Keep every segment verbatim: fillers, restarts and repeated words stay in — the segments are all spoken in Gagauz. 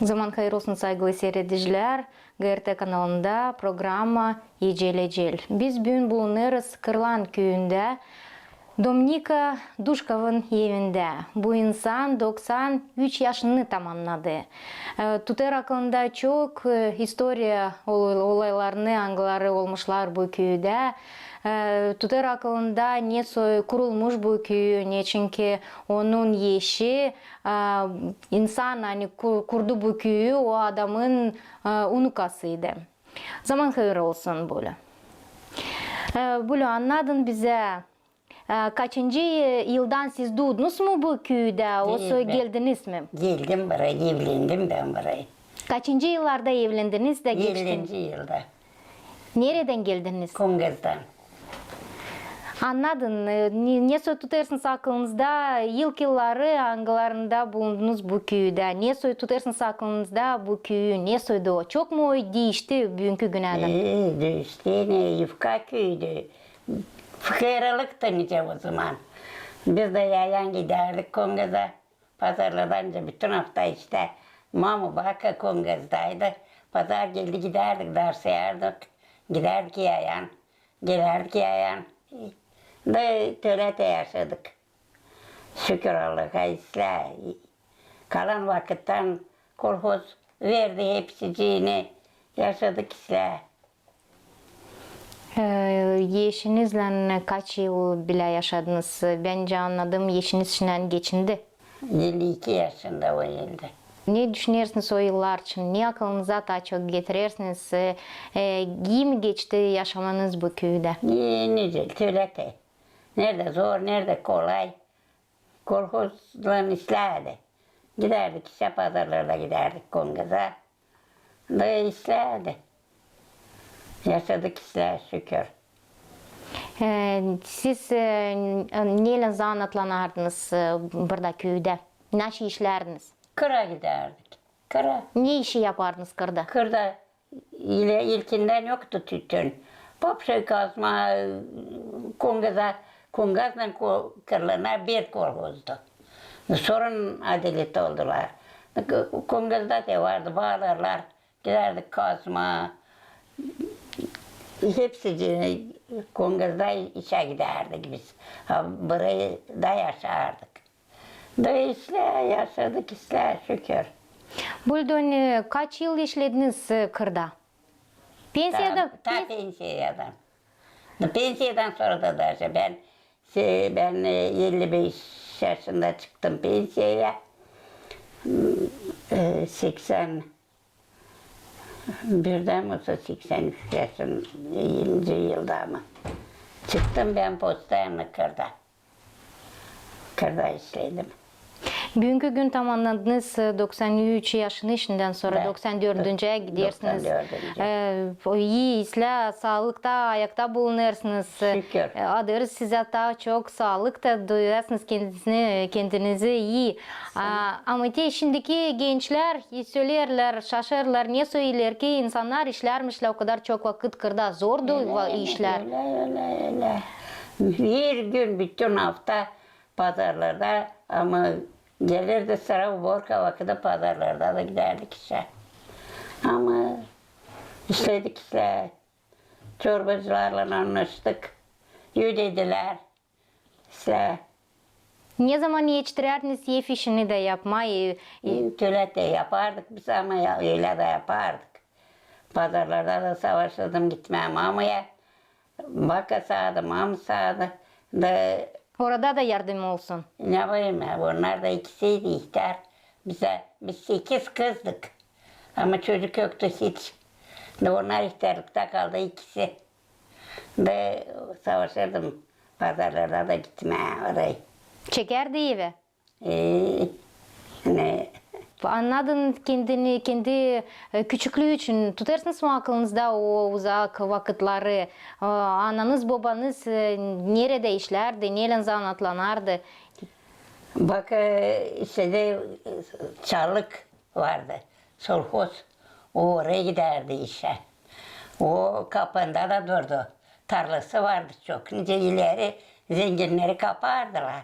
Zaman hayır olsun, saygılı siiredicilär. GRT kanalında programma Ecel-ecel. Biz büün bulunêrız Kırlan küüyündä, Dominika Duşkovun evindä. Bu insan doksan üç yaşını tamannadı. E, tutêr akılında çok, e, istoriya ol-, olaylarını, angıları olmuşlar bu küüdä. E, tutêr akılında, nesoy kurulmuş bu küüyü, neçinki onun eşi, e, insan, ani ku-, kurdu bu küüyü, o adamın, e, unukasıydı. Zaman hayır olsun, Bulä. E, Bulä, annadın bizä, e, kaçıncı yıldan siz duudunuz mu bu küüdä, osa geldiniz mi? Geldim burayı, evlendim bän burayı. Kaçıncı yıllarda evlendiniz dä geçtiniz? Ellinci yılda. Neredän geldiniz? Kongazdan. Annadın, e, ne, nesoy tutêrsınız akılınızda ilk yılları, angılarında bulundunuz bu küüdä? Nesoy tutêrsınız akılınızda bu küüyü? Nesoydu o? Çok mu o diişti büünkü günädän? E, diişti, ne, yufka küüydü. Fıkıralıktı nicä o zaman. Biz dä yayan gidärdik Kongaza. Pazarlardan nicä bütün afta işte. Mama, baka Kongazdaydı. Pazar geldi, gidärdik, darsayardık. Gidärdik yayan. Gelärdik yayan. Da tölä te yaşadık. Şükür Allaha, islää. Kalan vakıttan kolhoz verdi hepsicini. Yaşadık islää. E, eşinizlän kaç yıl bilä yaşadınız? Bän nicä annadım, eşiniz şindän geçindi. Elli iki yaşında o öldi. Ne düşünersiniz o yıllar için? Ne akılınıza taa çok getirersiniz? E, e, ii mi geçti yaşamanız bu küüdä? Ne, nicä, tölä te. Neredä zor, neredä kolay. Kolhozdan isläädi. Gidärdik işä, pazarlarda gidärdik Kongaza. Da isläädi. Yaşadık islää, şükür. E, siz, e, neylän zanaatlanardınız, e, burada küüdä? Naşey işlärdiniz? Kıra gidärdik. Kıra. Ne işi yapardınız kırda? Kırda ilä ilkindän yoktu tütün. Papşay kazma, Kongaza, Kongazlan ko-, Kırlana bir kolhozdu. Sora adelet oldular. Kongazda te vardı, baalarlar, gidärdik kazma. Hepsi Kongazda işä gidärdik biz. Ha, burayda yaşardık. Da islää, yaşadık islää, şükür. Bulä, e, kaç yıl işlediniz, e, kırda? Pensiyadan? Ta, ta pensiyadan. Pensiyadan sora da daje bän, şey, bän, e, elli beş yaşında çıktım pensiyaya. E, seksen birdä mi, osa seksen üç yaşın, birinci yılda mı? Çıktım bän postoyanno kırda. Kırda işledim. Büünkü gün tamannadınız, e, doksan üç yaşını, şindän sora doksan dördüncüyä gidersiniz. Doksan dördüncü. E, o ii islää, saalıkta, ayakta bulunêrsınız. Şükür. E, adêêrız sizä taa çok saalık da duyarsınız kendinizi, kendinizi ii. A, ama te şindiki gençlär söleerlär, şaşêrlar, nesoy ilerki insannar işlärmişlär o kadar çok vakıt kırda. Zordu işlär. Ölä, ölä, ölä. Her gün bütün afta pazarlarda, ama gelirdi sıra uborka vakıdı, pazarlarda da gidärdik işä. Ama işledik islää, çorbacılarlan annaştık, ödedilär. İslää. Ne zaman etiştirerdiniz ev işini dä yapmaa? Tölä te yapardık biz, ama ölä dä yapardık. Pazarlarda da savaşırdım gitmää mamaya. Baka saadı, mama saadı. Da orada da yardım olsun. Ne bileyim, onnar da ikisiydi ihtär. Bizä, biz sekiz kızdık. Ama çocuk yoktu hiç. Da onnar ihtärlıkta kaldı ikisi. Da savaşırdım pazarlarda da gitmää orayı. Çekärdi evi? E, ne? Annadın, kendini, kendi, e, küçüklüü için tutêrsınız mı akılınızda o uzak vakıtları? E, ananız, bobanız, e, neredä işlärdi, neylän zanaatlanardı? Bak, e, şeydä, e, çalık vardı, solhoz. O oraya gidärdi işä. O kapında da durdu. Tarlası vardı çok. Nicä ileri zenginneri kapardılar.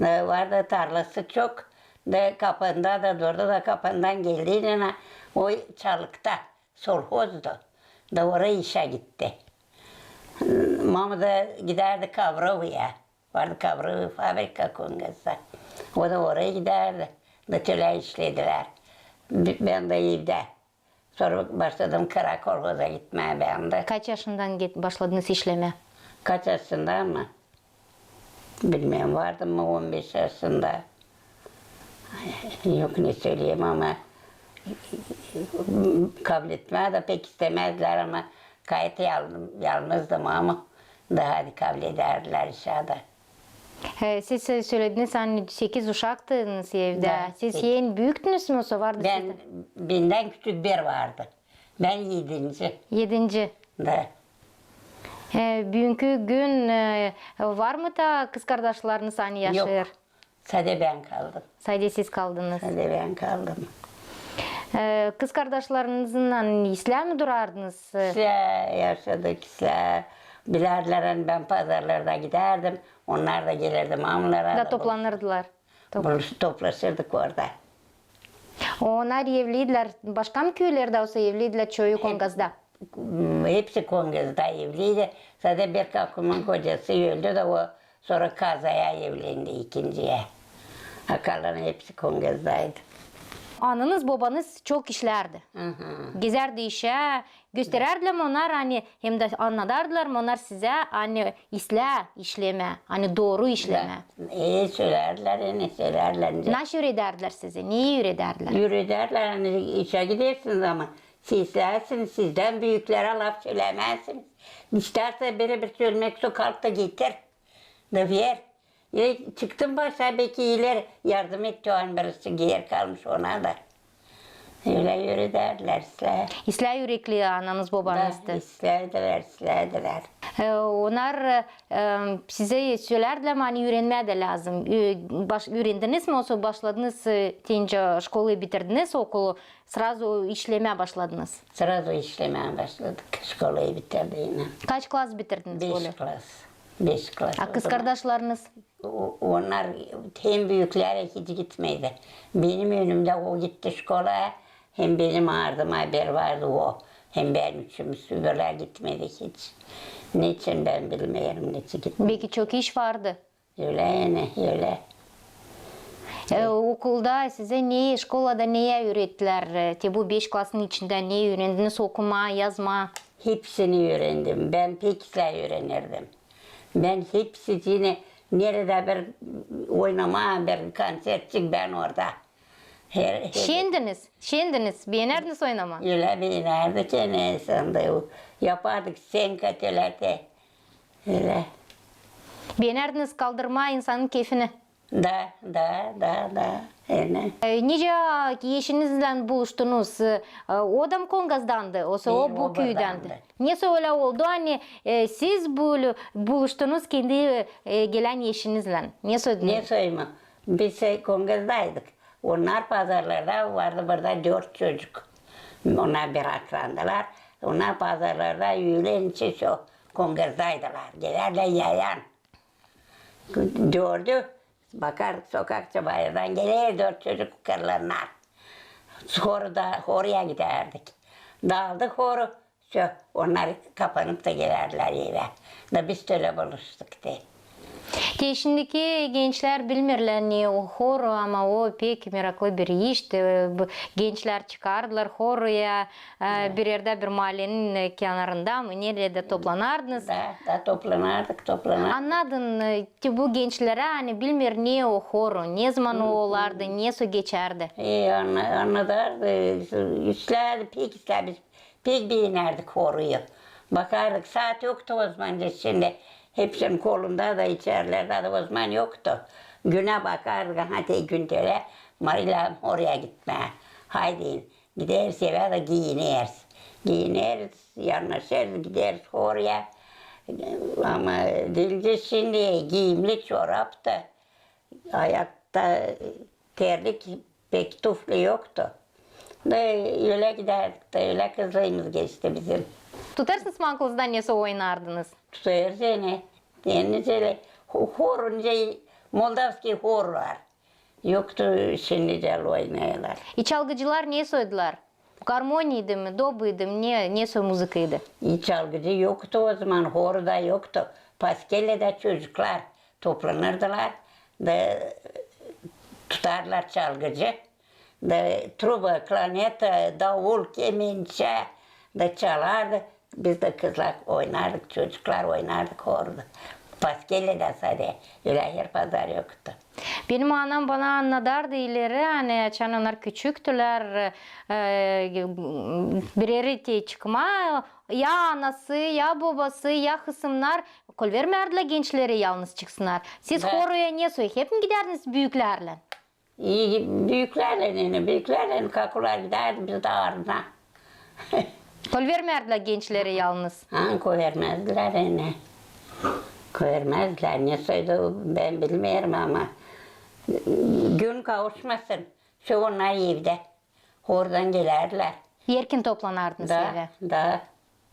E, vardı tarlası çok. Da kapında da durdu da, kapından geldiynän o Çalıkta, solhozdu. Da oraya işä gitti. Mama da gidärdi Kovrovoya. Vardı Kovrovoy fabrika Kongazda. O da oraya gidärdi. Da tölä işledilär. B-, bän dä evdä. Sora başladım Kıra kolhoza gitmää bän dä. Kaç yaşından git-, başladınız işlemää? Kaç yaşından mı? Bilmeerim, vardım mı on beş yaşında. Yok, ne söleyim, ama kabletmää dä pek istämäzdilär, ama kayıt yal-, yalnızdım, ama da hadi kabledärdilär işä dä. E, siz, e, sölediniz, ani sekiz uşaktınız evdä. Da, siz sekiz. En büüktünüz mü, osa vardı sizdän? Bän, bendän küçük bir vardı. Bän edinci. Edinci. Da. E, büünkü gün, e, var mı taa kızkardaşlarınız, ani yaşêêr? Yok. Sade bän kaldım. Sade siz kaldınız. Sade bän kaldım. E, kızkardaşlarınızlan islää mi durardınız? İslää yaşadık, islää. Bilärdilär, ani bän pazarlarda gidärdim. Onnar da gelärdi mamalara da. Da toplanırdılar. Top- Buluş-, toplaşırdık orada. Onnar evliydilär başka mı köylerdä, osa evliydilär çoyu Kongazda? Hepsi Kongazda evliydi. Sade bir kakumnun kocası öldü da o sora kazaya evlendi ikinciyä. A kalan hepsi Kongazdaydı. Ananız, bobanız çok işlärdi. Gezärdi işä, gösterärdilär mi onnar, ani hem dä annadardılar mı onnar sizä, ani islää işlemää, ani dooru işlemää? E, sölärdilär, e, ne sölärdilär. Nasıl üüredärdilär sizi, neyi üüredärdilär? Üüredärdilär, ani işä gidersiniz, ama isläärsiniz, sizdän büüklärä laf sölämäzsiniz. İstärsä biri bir çölmäk su, kalk da getir da ver. E, çıktın başa, beki iler yardım etti, o an birisi geer kalmış ona da. Ölä üüredärdilär islää. İslää ürekli ananız, bobanızdı. Da, islärdilär, islärdilär. E, onnar, e, sizä sölärdilär mi, ani üürenmää dä lääzım? Ü-, baş-, üürendiniz mi, osa başladınız, e, deyni şkolayı bitirdiniz, okulu, srazu işlemää başladınız? Srazu işlemää başladık, şkolayı bitirdiynän. Kaç klas bitirdiniz? Beş klas. Beş klas. A kızkardaşlarınız? O-, onnar hem büüklär hiç gitmedi. Benim önümdä o gitti şkolaya, hem benim ardıma bir vardı o. Hem bän üçümüz, öbürlär gitmedi hiç. Neçin, bän bilmeerim, neçin gitmedi. Beki çok iş vardı. Ölä, ani, ölä. E, okulda sizä ne, şkolada ne üürettilär? E, te bu beş klasın içindä ne üürendiniz? Okumaa, yazmaa? Hepsini üürendim. Bän pek islää üürenirdim. Bän hepsicini, neredä bir oynamaa, bir konsertçik, bän orada. Her, her... Şendiniz, şendiniz, beenärdiniz oynamaa? Ölä beenärdik, e, ne sandın, yapardık scenka, tölä te. Ölä. Beenärdiniz kaldırmaa insanın keyfini? Da, da, da, da, ölä. E, nicä eşiniznän buluştunuz? E, o da mı Kongazdandı, osa o bu küüdändi? Nesoy ölä oldu, ani, e, siz bul-, buluştunuz kendi, e, gelän eşiniznän? Nesoy? Nesoy mu? Biz, e, Kongazdaydık. Onnar pazarlarda vardı burada dört çocuk. Onnar bir akrandılar. Onnar pazarlarda üülen içi şu Kongazdaydılar. Gelärdilär yayan. Dördü, bakardık, sokakça bayırdan geler dört çocuk kırılannar. Horu da, horuya gidärdik. Daaldı horu, sö, onnar kapanıp da gelärdilär evä. Da biz tölä buluştuk te. Te şindiki gençlär bilmeerlär ne o horu, ama o pek meraklı bir işti. Te, bu, gençlär çıkardılar horuya, e, bir erdä, bir maalenin, e, kenarında mı, neredä toplanardınız? Da, da toplanardık, toplanardık. Annadın, e, te bu gençlerä, ani bilmeer ne o horu, nezaman o olardı, nesoy geçärdi. E, anna-, annadardı, islärdi, pek islärdi. Pek beenärdik horuyu. Bakardık, saat yoktu ozaman, şindi hepsinin kolunda da, içerlerdä da ozaman yoktu. Günä bakardık, aha, te gün tölä, Marila, horuya gitmää. Haydi, gideriz evä da giiyineriz. Giiyineriz, yarnaşêrız, gideriz horuya. Ama deyni şindi giiyimli çorap da, ayakta terlik, pek tufli yoktu. Da ölä gidärdik, da ölä kızlıımız geçti bizim. Tutêrsınız mı aklınızda, nesoy oynardınız? Tutêrız, e, ne. Deyni şölä, ho-, horu, nicä moldavskiy horular. Yoktu şindi dä oynêêrlar. İ çalgıcılar ne soydular? Garmoniyaydı mı, dobuydu mı, ne, ne soy muzıkaydı? İ çalgıcı yoktu o zaman, horu da yoktu. Paskelledä çocuklar toplanırdılar da tutardılar çalgıcı. Da truba, klarneta, davul, kemençä da çalardı. Biz dä kızlar oynardık, çocuklar oynardık orada. Paskelledä sade, ölä her pazar yoktu. Benim anam bana annadardı ileri, ani açan onnar küçüktülär, e, bireri te çıkma, ya anası, ya bobası, ya hısımnar kolvermärdilär gençleri yalnız çıksınnar. Siz horuya ne soy, hep mi gidärdiniz büüklärlän? İ, büüklärlän, ani büüklärlän kakular gidärdi biz dä ardına. Kolvermärdilär gençleri yalnız. Ha, kolvermäzdilär, ani. Kolvermäzdilär. Ne soydu, bän bilmeerim, ama gün kavuşmasın, şu onnar evdä. Oradan gelärdilär. Erken toplanardınız evä. Da, da.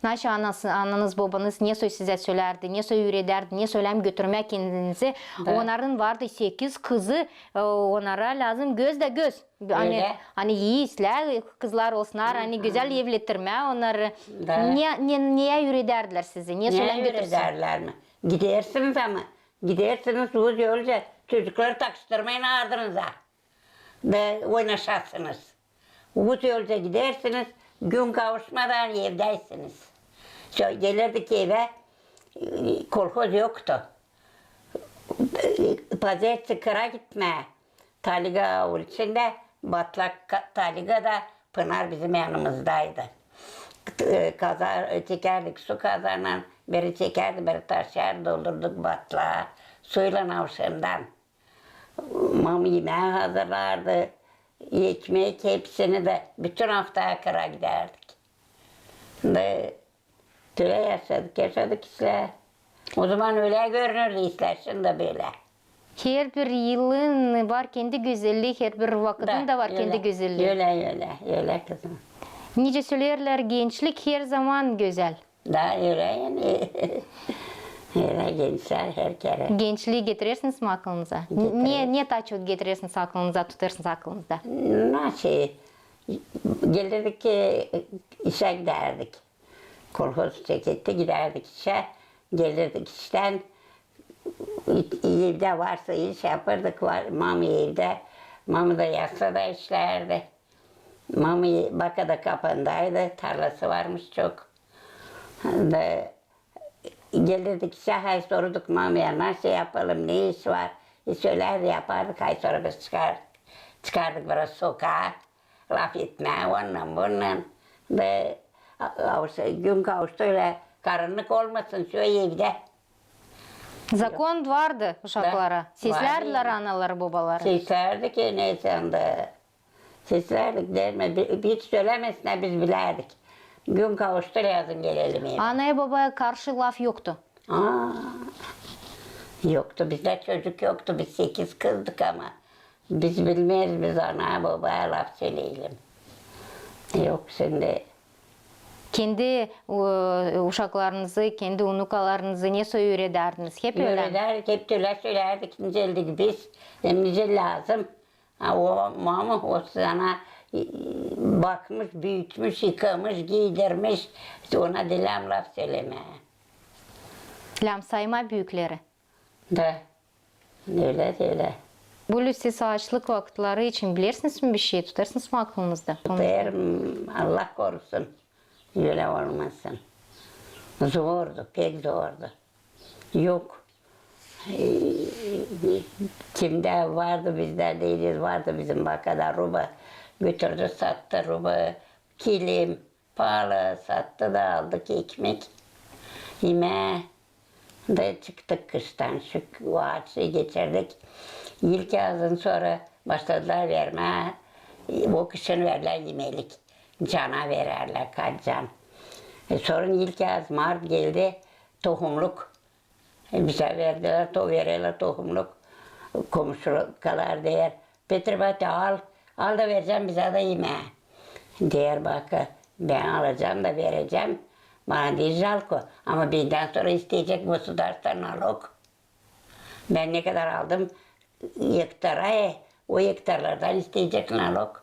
Naşey anası, ananız, bobanız ne soy sizä sölärdi, ne soy üüredärdi, ne soy lääzım götürmää kendinizi? Da. Onnarın vardı sekiz kızı, e, onnara lääzım göz da göz. Ani, ölä, ani ii islää kızlar olsunnar, ani gözäl evlettirmää onnarı. Da. Ne, ne, neyä üüredärdilär sizi? Ne soy lääzım götürsün? Neyä üüredärdilär mi? Gidersiniz ama, gidersiniz, uzun yolca çocukları takıştırmayın ardınıza. Da oynaşasınız. Uzun yolca gidersiniz, gün kavuşmadan evdäysiniz. Şöylä gelirdik evä, e, kolhoz yoktu. E, pazertesi kıra gitmää. Taliga uliçindä, Batlak ka-, Taliga da Pınar bizim yanımızdaydı. E, kaza-, çekärdik su kazannan, biri çekärdi, biri taşıyardı, doldurduk batlağı suylan avşamdan. Mam imää hazırlardı, ekmek, hepsini dä, bütün aftaya kıra gidärdik. Da tölä yaşadık, yaşadık islää. O zaman ölä görünürdü islää, şindi bölä. Herbir yılın var kendi gözellii, herbir vakıdın da var kendi gözellii. Ölä, ölä, ölä, kızım. Nicä söleerlär, gençlik her zaman gözäl. Da ölä, ani. Ölä gençlär her kerä. Gençlii getirersiniz mi aklınıza? Getireriz. Ne, ne taa çok getirersiniz aklınıza, tutarsınız aklınızda? Nasıl? Gelirdik ki, işä gidärdik. Kolhoz çeketti, gidärdik işä. Gelirdik iştän, evdä varsa iş yapırdık, var, mama evdä. Mama da yatsa da işlärdi. Mama e-, Bakada Kapandaydı, tarlası varmış çok. Da gelirdik işä, hay sorurduk mamaya, nasıl yapalım, ne iş var? E, sölerdi, yapardık, hay sora biz çıkardık. Çıkardık biraz sokaa, lafetmää ondan, bundan. Da a-, a-, gün kavuştu ölä, karannık olmasın şu evdä. Zakon vardı uşaklara. Da, vardı. Seslärdilär analarını, bobalarını. Seslärdik, e, neysä onda. Seslärdik, deerdim, bi-, hiç sölämesinnär, biz bilärdik. Gün kavuştu, lääzım gelelim evä. Anaya, bobaya karşı laf yoktu. Aa, yoktu. Bizdä çocuk yoktu. Biz sekiz kızdık ama. Biz bilmeeriz, biz anaya, bobaya laf söleyelim. Yok şindi. Kendi, e, uşaklarınızı, kendi unukalarınızı ne soy üüredärdiniz? Hep ölä mi? Üüredärdik, hep ölä sölärdik, nicä biz, hem nicä lääzım. Ha, o mama, o sana, e, bakmış, büütmüş, yıkamış, giidirmiş. Ona diil lääzım laf sölemää. Lääzım saymaa büükleri. Da. Ölä, ölä. Bölä siz aaçlık vakıtları için bilersiniz mi bişey, tutarsınız mı aklınızda? Tutarım, Allah korusun. Ölä olmasın. Zordu, pek zordu. Yok. E, kimdä vardı, bizdä diil, vardı bizim Bakada ruba. Götürdü, sattı ruba, kilim. Paalı sattı da aldık ekmek, imää. Da çıktık kıştan, şu aaçı geçirdik. İlk yazın sora başladılar vermää, o kışın verlär imelik. Cana verärlär, kaç can. E, sora ilk yaz, mart geldi, tohumluk. E, bizä verdilär, to-, vererlär tohumluk. Komşukalar deer, Petri bati, al, al da verecäm bizä dä imää. Deer Baka, bän alacam da verecäm. Bana diil жалко, ama bendän sora isteyecek gosudarstvo nalog. Bän ne kadar aldım, ektara, e, O ektarlardan isteyecek nalog.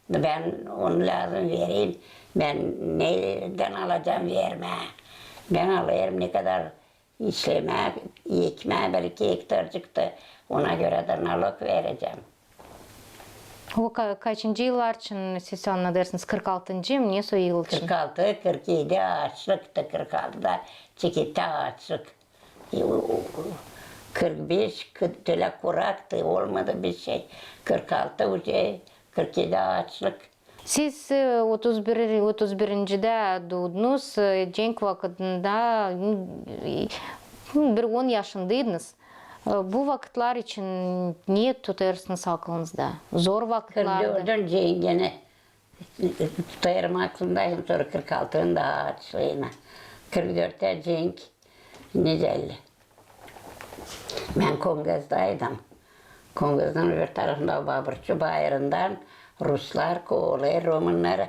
Bän onu lääzım vereyim. Bän neredän alacam vermää? Bän alêrım ne kadar işlemää, ekmää bir-iki ektarcık da, ona görä dä nalog verecäm. O ka-, kaçıncı yıllar için siz annadêrsınız? Kırk altıncı mı? Ne soy yıl için? Kırk altı, kırk edi aaçlıktı, kırk altıda çekettä aaçlık. E, o, o, kırk beş, kı-, tölä kuraktı, olmadı bişey. Kırk altı uje, kırk edi aaçlık. Siz, e, otuz bir, otuz birincide duudunuz, e, cenk vakıtında, e, bir on yaşındaydınız. E, bu vakıtlar için ne tutêrsınız aklınızda? Zor vakıtlardı. Kırk dördün cenkini tutêrım aklımda, hem sora kırk altının da aaçlığını. Kırk dörttä cenk. Nicä? Bän Kongazdaydım. Kongaznın öbür tarafında, Baburçu bayırından ruslar kovalêr romunnarı.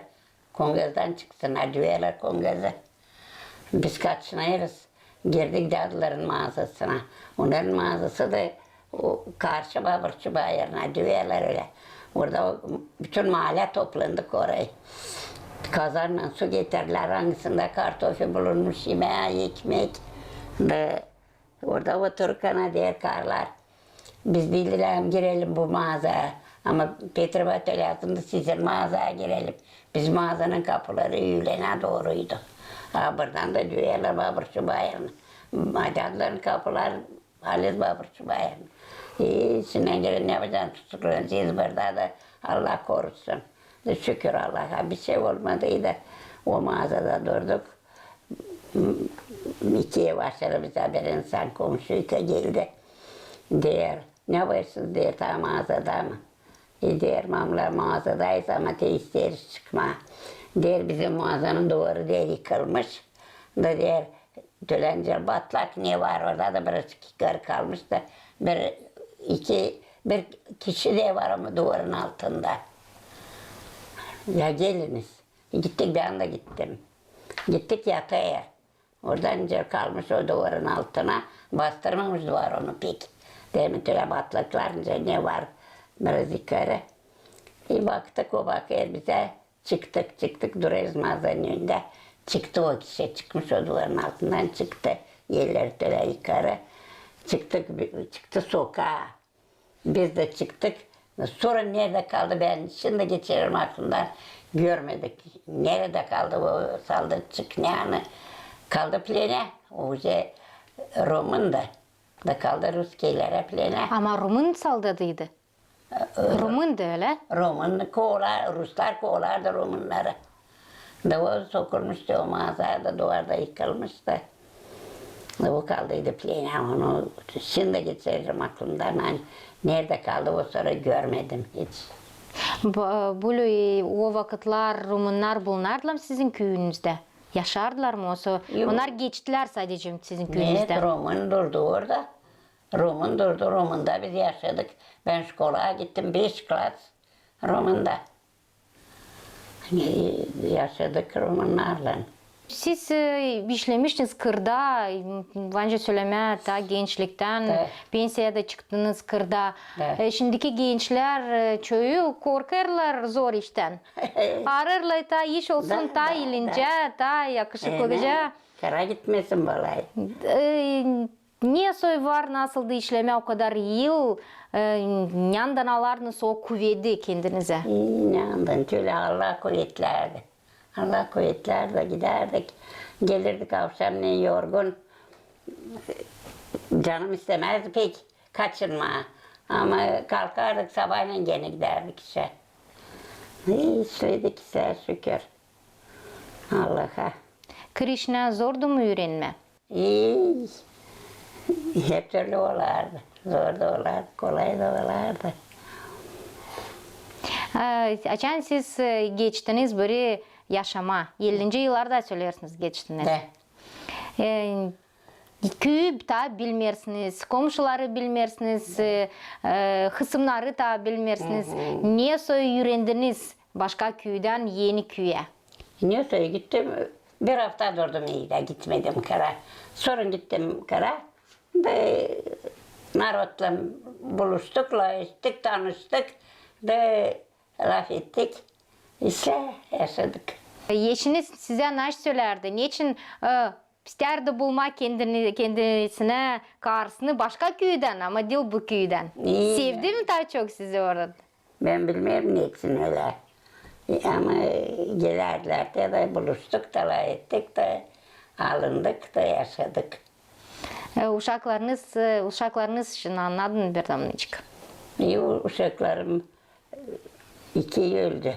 Kongazdan çıksınnar, düüyerlär Kongazı. Biz kaçınêrız. Girdik dadıların maazasına. Onnarın maazası da o karşı Baburçu bayırına, düüyerlär ölä. Orada o, bütün maalä toplandık orayı. Kazannan su getirdilär, angısında kartofi bulunmuş, imää, ekmek. Da orada oturêrkana deer karılar: "Biz diil lääzım girelim bu maazaya, ama Petrova tölä lääzımdı sizin maazaya girelim." Biz maazanın kapıları üülenä dooruydu. A buradan da düüyerlär Baburçu bayırına. Dadıların kapıları halis Baburçu bayırına. E, içindän girän, ne yapacan, tutuklanacez burada da, Allah korusun. Da şükür Allaha, bişey olmadıydı. O maazada durduk. İki ev aşırı bizä bir insan, komşuyka, geldi. Deer: "Ne yapêrsınız?" deer, "taa maazada mı?" E, deerim: "Ama maazadayız, ama te isteeriz çıkmaa." Deer: "Bizim maazanın duvarı," deer, "yıkılmış. Da," deer, "tölä nicä batlak ne var orada da, birazcık yukarı kalmış da, bir, iki, bir kişi dä var ama duvarın altında. Ya geliniz." Gittik, bän dä gittim. Gittik yataya. Orada nicä kalmış o duvarın altına, bastırmamış duvar onu pek. Deer, tölä batlaklar nicä ne var, biraz yukarı. E, baktık, o bakêr bizä. Çıktık, çıktık, durêrız maazanın önündä. Çıktı o kişi, çıkmış o duvarın altından çıktı. Elleri tölä yukarı. Çıktık, çıktı sokaa. Biz dä çıktık. Sora neredä kaldı, bän şindi geçirerim aklımdan, görmedik. Neredä kaldı o soldatçık, ne ani kaldı plenä, o uje rumundu. Da kaldı ruskeylere plenä. Ama rumun soldatıydı? Rumundu, ölä? Rumun kovalar, ruslar kovalardı rumunnarı. Da o sokulmuştu o maazaya da, duvar da yıkılmıştı. Da o kaldıydı plenä, onu şindi geçirerim aklımdan, ani neredä kaldı, o sora görmedim hiç. Bölä o vakıtlar rumunnar bulunardılar mı sizin küüyünüzdä? Yaşardılar mı osa? Yok. Onnar geçtiler sadecä sizin küüyünüzdä? Neet, rumun durdu orada. Rumun durdu, rumunda biz yaşadık. Bän şkolaya gittim, beş klas rumunda. Yaşadık rumunnarlan. Siz, e, işlemiştiniz kırda, var nicä sölemää, taa gençliktän pensiya da çıktınız kırda. Da. E, şindiki gençlär, e, çoyu korkêrlar zor iştän. Arêêrlar taa iş olsun, taa ilincä, taa yakışıklıcä. Kıra gitmesin balay. E, Ne soy var, nasıldı işlemää o kadar yıl, e, neredän alardınız o kuvedi kendinizä? E, neredän, tölä Allah kuvetlärdi. Allah kuvetlärdi, gidärdik. Gelirdik avşamneyin yorgun. Canım istämäzdi pek kaçınmaa. Ama kalkardık, sabaaneyin genä gidärdik işä. E, işledik işä şükür. Allaha. Kır işinä zordu mu üürenmää? E, her türlü olardı. Zor da olardı, kolay da olardı. E, açan siz, e, geçtiniz biri yaşamaa, ellinci yıllarda söleersiniz geçtiniz. Da. E, küüyü taa bilmeersiniz, komşuları bilmeersiniz, e, e, hısımnarı taa bilmeersiniz. Ne soy üürendiniz başka küüdän eni küüyä? Ne soy gittim, bir afta durdum evdä, gitmedim kıra. Sora gittim kıra, da Narodlan buluştuk, lafettik, tanıştık da lafettik. İştä yaşadık. Eşiniz sizä naşey sölärdi? Neçin, e, istärdi bulmaa kendini, kendisinä karısını başka küüdän, ama diil bu küüdän? Sevdi mi taa çok sizi orada? Bän bilmeerim, neçin ölä. E, ama gelärdilär dä, da buluştuk da, lafettik da, alındık da, yaşadık. E, uşaklarınız, e, uşaklarınız için annadın bir damnıcık? E, u-, uşaklarım, e, iki öldü.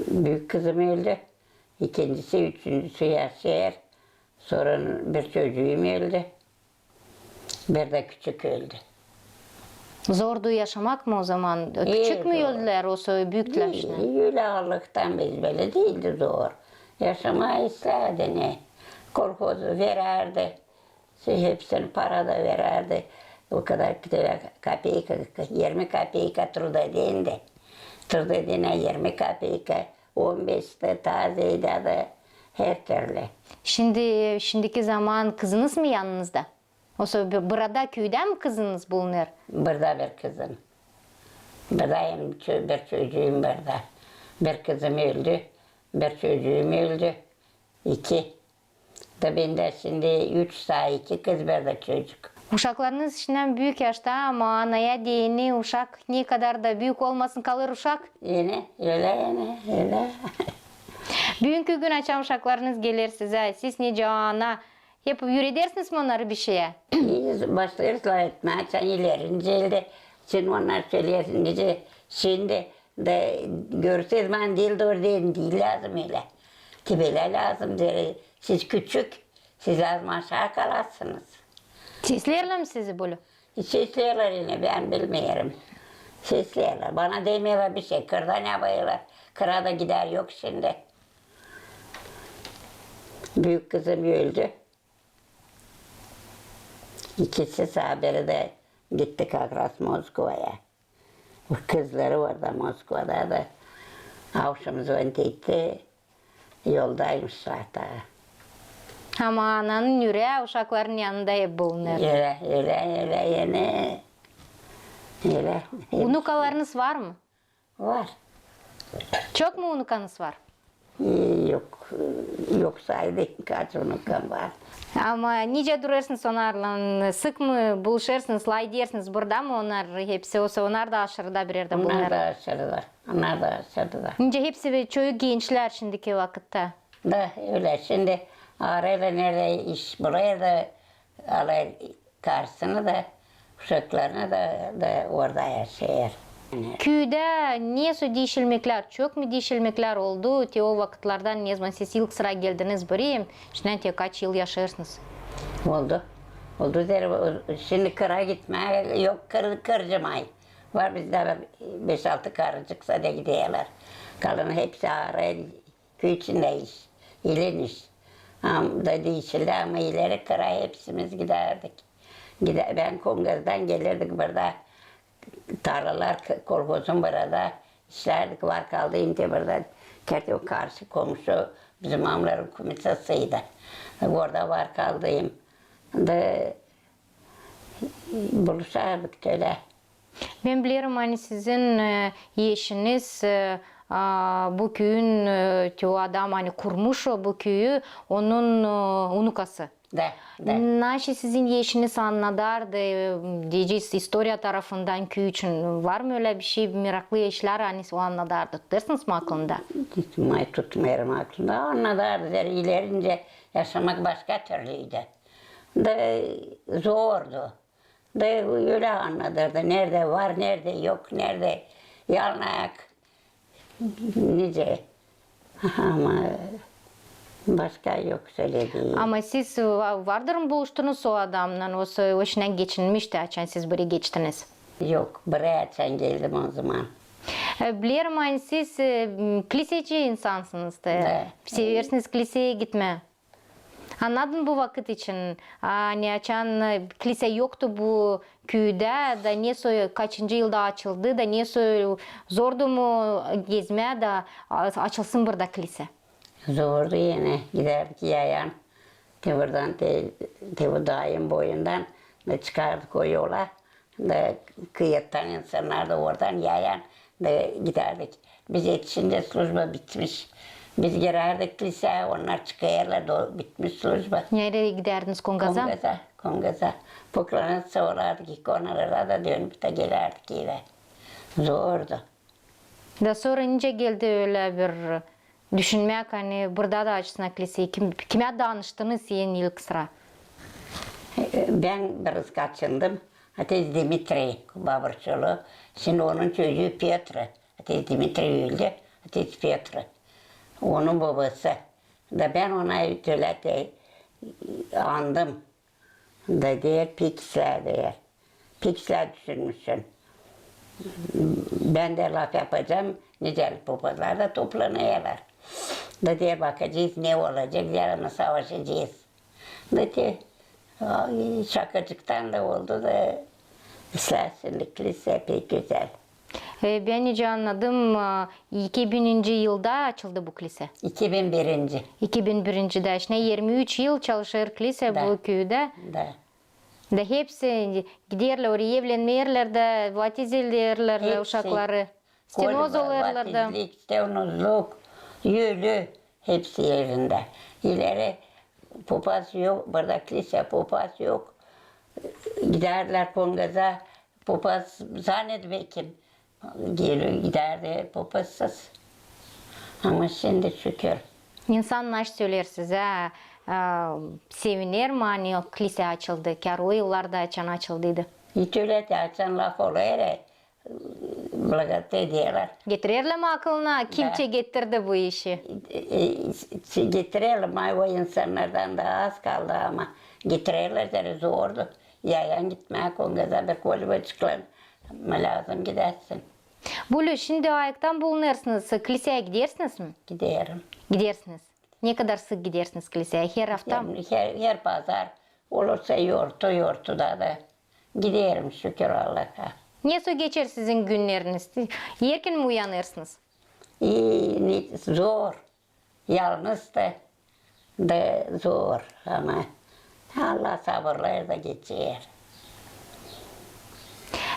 Büük kızım öldü. İkincisi, üçüncüsü yaşêêr. Sora bir çocuum öldü. Bir dä küçük öldü. Zordu yaşamak mı o zaman? Küçük mü öldülär, osa büüklär? Diil, ölä Allahtan biz bölä diildi zor. Yaşamaa islärdi ne. Kolhozu verärdi. Hepsini para da verärdi. O kadar ki, kapeyka, irmi kapeyka trudodendä. Trudodendä irmi kapeyka, on beş dä, taa zeedä dä, her türlü. Şindi, şindiki zaman kızınız mı yanınızda? Osa bi-, burada, küüdä mi kızınız bulunêr? Burada bir kızım. Burada hem ço-, bir çocuum burada. Bir kızım öldü, bir çocuum öldü. İki. Da bendä şindi üç, taa iki kız, bir dä çocuk. Uşaklarınız işindän büük yaşta, ama anaya deyni uşak ne kadar da büük olmasın, kalêr uşak. Enä, ölä, enä, ölä. Büünkü gün açan uşaklarınız geler sizä, siz nicä ana, hep üüredersiniz mi onnarı bişeyä? Biz başlêêrız lafetmää, açan ileri nicä elde. Şindi onnar söleer nicä şindi da görseer, bana diil, dooru deerim, diil lääzım ölä. Te bölä lääzım, deer, siz küçük, siz lääzım aşaa kalasınız. Sesleerlär mi sizi bölä? Sesleerlär enä, bän bilmeerim. Sesleerlär. Bana demeerlär bişey, kırda ne yapêrlar. Kıra da gidär yok şindi. Büük kızım öldü. İkisi saa biri dä gitti как раз Moskvaya. Kızları orada, Moskvada da. Avşam zvonit etti, yoldaymış taa. Ama ananın üreeyi uşakların yanında hep bulunêr. Ölä, ölä, ölä, enä. Ölä. Unukalarınız var mı? Var. Çok mu unukanız var? E, yok, yok saydım, kaç unukam var. Ama nicä durêrsınız onnarlan, sık mı buluşêrsınız, lafedersiniz, burada mı onnar hepsi, osa onnar da aşırıda bir erdä bulunêr? Onnar da aşırıda, onnar da aşırıda. Nicä hepsi çoyu gençlär şindiki vakıtta? Da ölä, şindi arêêrlar neredä iş bulêr da alêr karısını da, uşaklarını da, da orada yaşêêr. Küüdä nesoy diişilmeklär, çok mu diişilmeklär oldu te o vakıtlardan, ne zaman siz ilk sıra geldiniz buraya, şindän te kaç yıl yaşêêrsınız? Oldu. Oldu, deer, o, şindi kıra gitmää yok, kır-, kırcımay. Var bizdä beş-altı karıcık, sade giderlär. Kalanı hepsi arêêr. Küü içindä iş, ilin iş. Am, da diişildi, ama ileri kıra hepsimiz gidärdik. Gidä-, bän Kongazdan gelirdik burada, tarlalar, k-, kolhozun burada işlärdik, var kaldıyım te burada, kerti o karşı komşu bizim amların kumisasıydı. Orada var kaldıyım. Da buluşardık ölä. Bän bilerim, ani sizin, e, eşiniz, e, a, bu küüyün, e, te o adam, ani kurmuş o bu küüyü, onun, e, unukası. Da, da. Naşey sizin eşiniz annadardı, e, deyecez, istoriya tarafından küü için var mı ölä bişey, meraklı işlär, ani o annadardı? Tutırsınız mı aklında? Tutmêêr, tutmêêrım aklımda. Annadardı, ileri nicä yaşamak başka türlüydü. Da zordu. Da ölä annadardı, neredä var, neredä yok, neredä yalnız ayak, nicä. Ama başka yok sölediim. Ama siz va-, vardır mı buluştunuz o adamnan, o sö-, o işindän geçinmişti, açan siz buraya geçtiniz? Yok, buraya açan geldim o zaman. E, bilerim, ani siz, e, m, kliseci insansınız da. Da. Seversiniz kliseyä gitmää. Annadım bu vakıt için, ani açan, e, klisä yoktu bu küüdä, da nesoy kaçıncı yılda açıldı, da nesoy zordu mu gezmää, da a-, açılsın burada klisä? Zordu enä, gidärdik yayan. Te buradan, te, te bu daayın boyundan da çıkardık o yola. Da kıyıdan insannar da oradan yayan da gidärdik. Biz etişincä slujba bitmiş. Biz girärdik klisä, onnar çıkêrlar da bitmiş slujba. Nereyi gidärdiniz, Kongaza? Kongaza, Kongaza. Poklanıtsa olardık ikonalara da dönüp da gelärdik evä. Zordu. Da sora nicä geldi ölä bir düşünmäk, ani burada da açsınnar klisä? Kim, kimä danıştınız siz ilk sıra? Bän biraz kaçındım. Atec Dimitriy Baburçulu. Şindi onun çocuu Pötr. Atec Dimitriy öldü. Atec Pötr. Onun bobası. Da bän ona tölä te andım. Da deer, pek islää, deer. Pek islää düşünmüşsün. Bän dä laf yapacam, nicä popazlar da toplanêrlar. Da deer, bakacez, ne olacek, deer, ama savaşacez. Da te, ay, şakacıktan da oldu da, islää şindi klisä pek gözäl. E, bän nicä annadım, e, iki bininci yılda açıldı bu klisä. İki bin birinci. İki bin birincidä. Şindi irmi üç yıl çalışêr klisä bu küüdä. Da. Da hepsi giderlär oraya, evlenmeerlär da, vaftiz ederlär da uşakları. Stenoz olêrlar da. Vaftiz, stenozluk, ölü, hepsi evindä. İleri popaz yok, burada klisä, popaz yok. Gidärlär Kongaza, popaz zannet bekim. Geler gidärdi popazsız. Ama şindi şükür. İnsan naşey söleer sizä, e, seviner mi, ani klisä açıldı, kärä o yıllarda, açan açıldıydı? İç ölä te, açan laf olêr, e, blagodat ederlär. Getirerlär mi akılına, kimçä getirdi bu işi? E, e, getirerlär, ama o insannardan da az kaldı, ama getirerlär, zerä zordu. Yayan gitmää Kongaza bir kolybaçıklan, ama lääzım gidäsin. Bölä şindi ayaktan bulunêrsınız, kliseyä gidersiniz mi? Giderim. Gidersiniz. Ne kadar sık gidersiniz kliseyä? Her afta mı? Giderim, her, her pazar olursa, yortu, yortuda da giderim, şükür Allaha. Nesoy geçer sizin günneriniz? Erken mi uyanêrsınız? İi, ne, zor. Yalnız da, da zor, ama Allah sabırlêêr da geçer.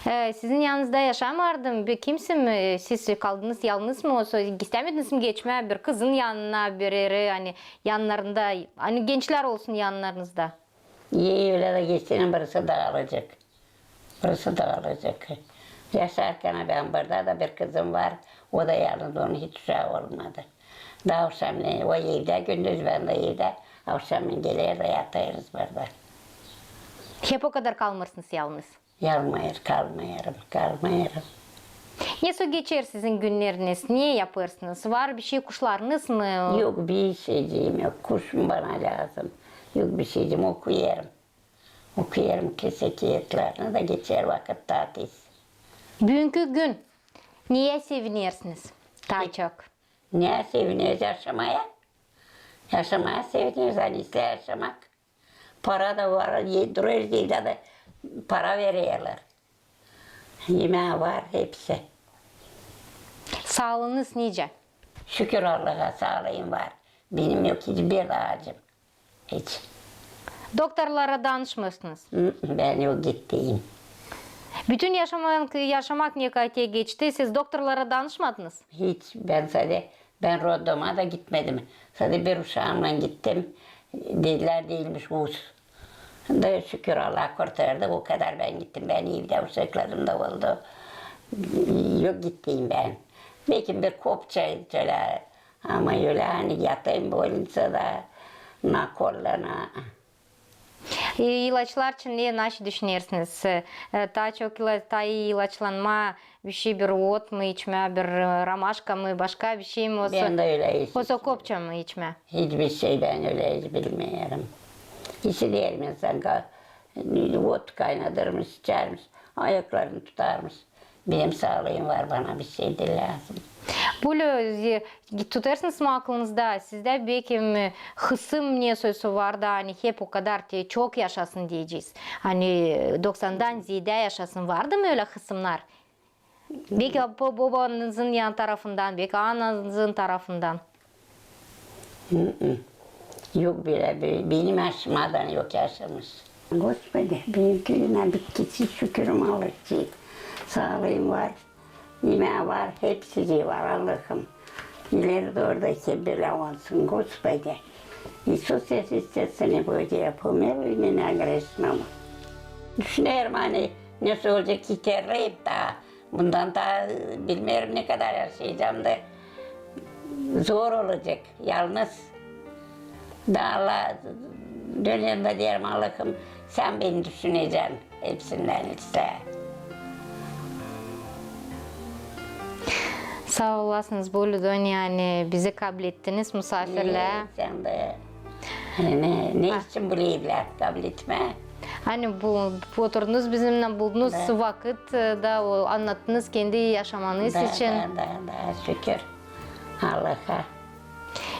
E, sizin yanınızda yaşamêêrdı mı bir kimsey mi? Siz kaldınız yalnız mı? Osa istämediniz mi geçmää bir kızın yanına, bir erä, ani yanlarında, ani gençlär olsun yanlarınızda? Ey, ölä dä geçerim, birisi daalacek. Birisi daalacek. Yaşarkan bän burada da bir kızım var. O da yalnız, onun hiç uşaa olmadı. Da avşamneen o evdä, gündüz bän dä evdä. Avşamneen geler da yatêrız burada. Hep o kadar kalmêêrsınız yalnız? Yalmêêr, kalmêêrım, kalmêêrım. Nesoy geçer sizin günneriniz? Ne yapêrsınız? Var bir şey, kuşlarınız mı? Yok, bir şeyciim yok. Kuş mu bana lääzım? Yok, bir şeyciim, okuyêrım. Okuyêrım klisä kiyatlarını da geçer vakıt taa tez. Büünkü gün neyä sevinersiniz taa çok? Neyä sevineriz? Yaşamaya. Yaşamaya sevineriz, ani islää yaşamak. Para da var, durêrız evdä dä, para vererlär. Yemää var hepsi. Saalıınız nicä? Şükür Allaha, saalıım var. Benim yok hiçbir acım. Hiç. Doktorlara danışmêêrsınız? Hı, bän yok gittiim. Bütün yaşamak, yaşamak ne kadar geçti, siz doktorlara danışmadınız? Hiç. Bän sade, bän roddoma da gitmedim. Sade bir uşaamnan gittim. Dedilär, diilmiş us. Da şükür Allaha, kurtardı. O kadar bän gittim. Bän evdä uşaklarım da oldu. Yok gittiim bän. Bekim bir kopça ölä, ama ölä ani yatayım bolniţada, na kollana. E, ilaçlar için ne, naşey düşünersiniz? E, taa çok ila-, taa ii ilaçlanmaa, bir şey, bir ot mu içmää, bir, e, romaşka mı, başka bir şey mi olsa? Bän dä ölä hiç. Osa kopça mı içmää? Hiçbir şey, bän ölä hiç bilmeerim. İşiderim insan, ka-, ot kaynadırmış, içermiş, ayaklarını tutarmış. Benim saalıım var, bana bir şey diil lääzım. Bölä, e, tutêrsınız mı akılınızda, sizdä bekim, e, hısım nesoy vardı, ani hep o kadar te çok yaşasın deyecez. Ani doksandan zeedä yaşasın. Vardı mı ölä hısımnar? Beki bo-, bobanızın yan tarafından, beki ananızın tarafından. Hı-hı. Yok bölä, be-, benim yaşımdan yok yaşamış. Господи, benimkilerinä bitkisi şükür Allahçık. Saalıım var, imää var, hepsi var Allahım. İleri dooru da hep bölä olsun, Господи. Иисус, если сердце не будет, помилуй меня грешного. Düşünerim, ani ne olacek, itileyim taa. Bundan taa, e, bilmeerim, ne kadar yaşayacam da. Zor olacek, yalnız. Da Allaha dönerim da deerim, Allahım, sän beni düşünecän hepsindän ilk. Saa olasınız, bölä dä, ani bizi kablettiniz musaafirlää. Ee, sän dä. Ne, ne için bu evlär kabletmää? Ani bu, bu oturdunuz bizimnän, buldunuz vakıt, e, da o, annattınız kendi yaşamanız için. Da, da, da, şükür Allaha.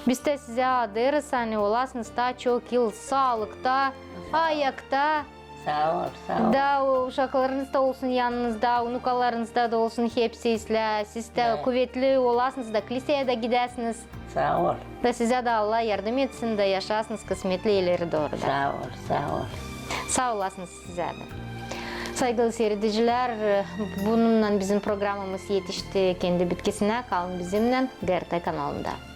Biz dä sizä adêêrız, ani olasınız taa çok yıl saalıkta, ayakta. Saa ol, saa ol. Da o uşaklarınız da olsun yanınızda, unukalarınız da, da olsun hepsi islää. Siz dä kuvetli olasınız da, kliseyä dä gidäsiniz. Saa ol. Da sizä dä Allah yardım etsin da yaşasınız kısmetli ileri dooru da. Saa ol, saa ol. Saa olasınız sizä dä. Saygılı siiredicilär, bununnan bizim programamız etişti kendi bitkisinä. Kalın bizimnän GRT kanalında.